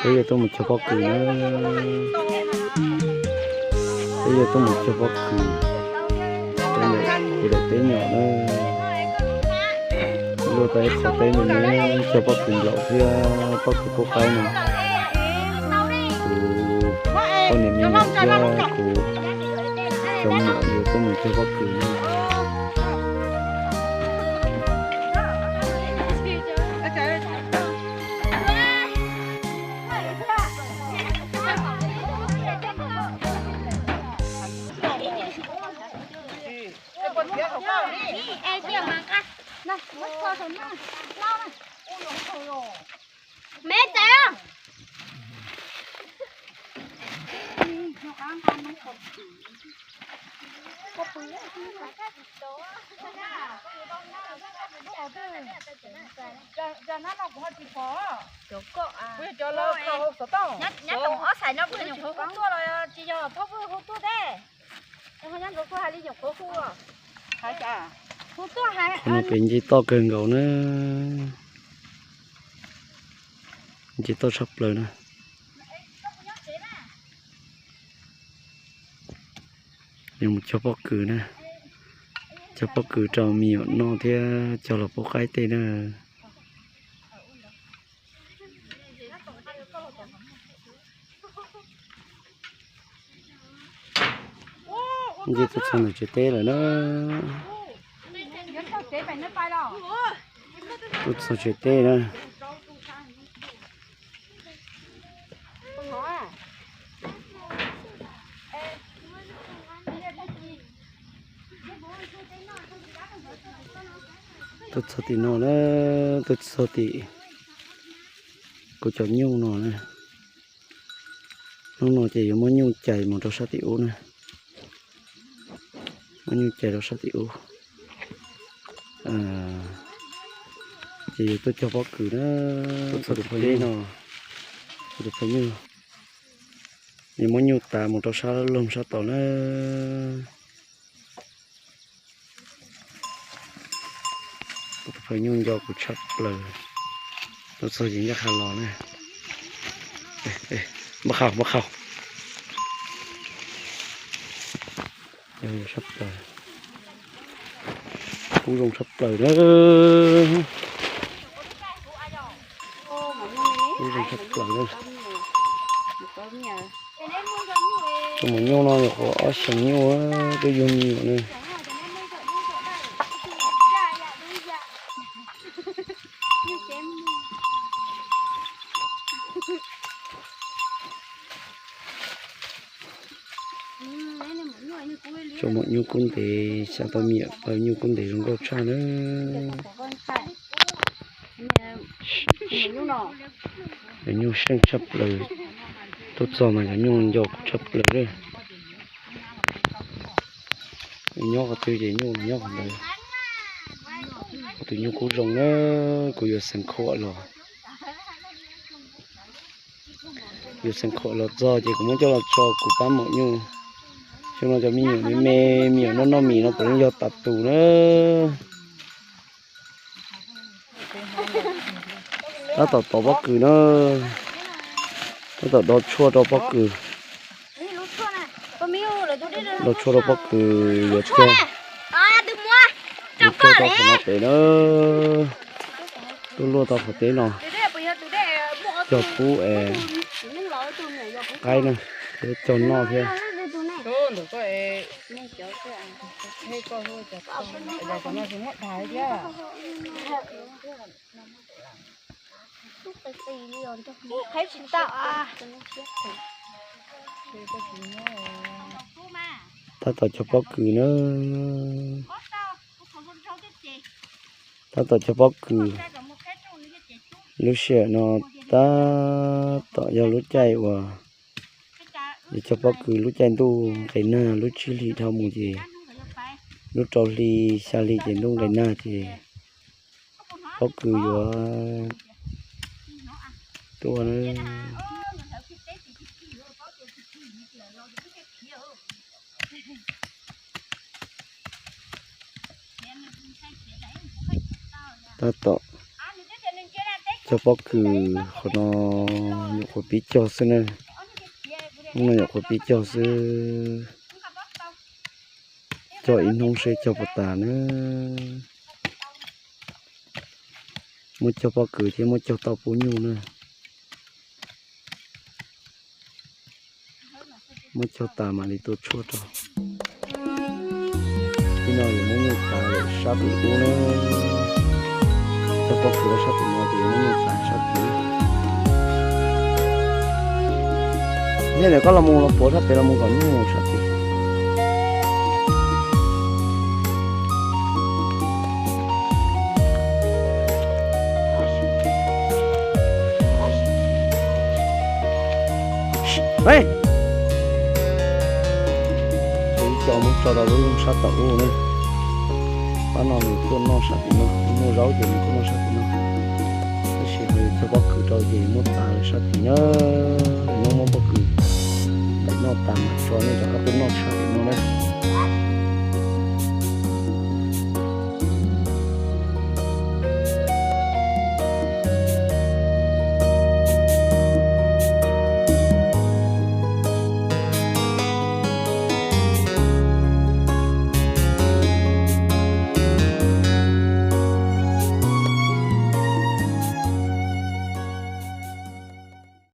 Peb yuav tuaj mus cog pob kws na. Peb yuav tuaj mus cog pob kws rau kuv daim teb nyom na. Luaj tau ib qho teb me me, cog pob kws nplaum thiab pob kws pub qaib no. Kuv poj niam me nyuam thiab kuv cov me nyuam yuav tuaj mus cog pob kws na. Qhov no pem nce toj kawg nkaus na. Nce toj tshaj plaws na. Yuav mus cog pob kws na. Cog pob kws rau me nyuam noj thiab cog los pub qaib tej na. Nce tuaj txog ntawm tsev teb lawm na. Tuaj txog tsev teb na. Tuaj txog tim no na, tuaj txog tim kuv cov nyuj no na. Hnub no ces yuav muab nyuj cais mus rau sab tim ub na. Muab nyuj cais rau sab tim ub. Ces yuav tuaj cog pob kws na. Tuaj txog tus phaw nyuj no, tus phaw nyuj, yuav muab nyuj tav mus rau sab loog sab tod na. Tus phaw nyuj nco kuv tshaj plaws. Tuaj txog ces ncaj qha los na. Npaj qhau, npaj qhau. Sab plaws. Kub zoo tshaj plaws na. Kub zoo tshaj plaws na. Tus maum nyuj no nyuam qhuav ob xyoos nyuj, twb yug me nyuam na. Tus maum nyuj kub ntev, xyav tau me nyuam pawg nyuj kub ntev zoo nkauj tshaj na. Cov nyuj seej tshaj plaws. Tuaj txog mas cov nyuj nco kuv tshaj plaws li. Nyob qhov twg ces nyuj los nyob qhov ntawd. Kuv tus nyuj kub zoo na, kuv yuav xeev khuam los. Yuav xeev khuam los txog ces kuv muab coj los tso kuv pab maum nyuj. Xyoo no cov me nyuam me me, me nyuam noj noj mis no puav leej yog tas tus na. Tab tom tov pob kws na. Tab tom do tshuaj rau pob kws. Do tshuaj rau pob kws yuav cog, yuav cog rau qhov no pem na. Tuaj luaj tau qhov teb no, cog pub es qaib na, thiab cog noj thiab. Tab tom cog pob kws na. Tab tom cog pob kws. Lub sij hawm no tab tom yog lub caij uas yuav cog pob kws, lub caij ntuj nqes nag, lub tsib hlis dhau mus ces lub rau hli xya hli ces ntuj nqes nag ces pob kws yuav tuaj na. Tab tom Cog pob kws qhov no nyuam qhuav pib cog xwb na. Hnub no nyuam qhuav pib cog xwb. Cog ib hnub seb cog puas tas na. Muab cog pob kws thiab muab cog tau pub nyuj na. Muab cog tas mam li tua tshuaj rau. Ib no yuav muab nyuj tav lawm sab tim ub na. Cog pob kws rau sab tim no ces yuav muab nyuj tav sab tim ub. Thiab ntawm koj los mus los puav sab pem los mus kom nyuj mus sab tim. Ib co muab tso rau lub loog sab tom ub na. Pab no nws tuaj noj sab tim no, nws muaj zaub ces nws tuaj noj sab tim no. Tab sis ho yuav cog pob kws rau ces muab tav lawm sab tim na. Nws muab pob kws noj tas mas tso nej rov qab tuaj noj sab tim no na.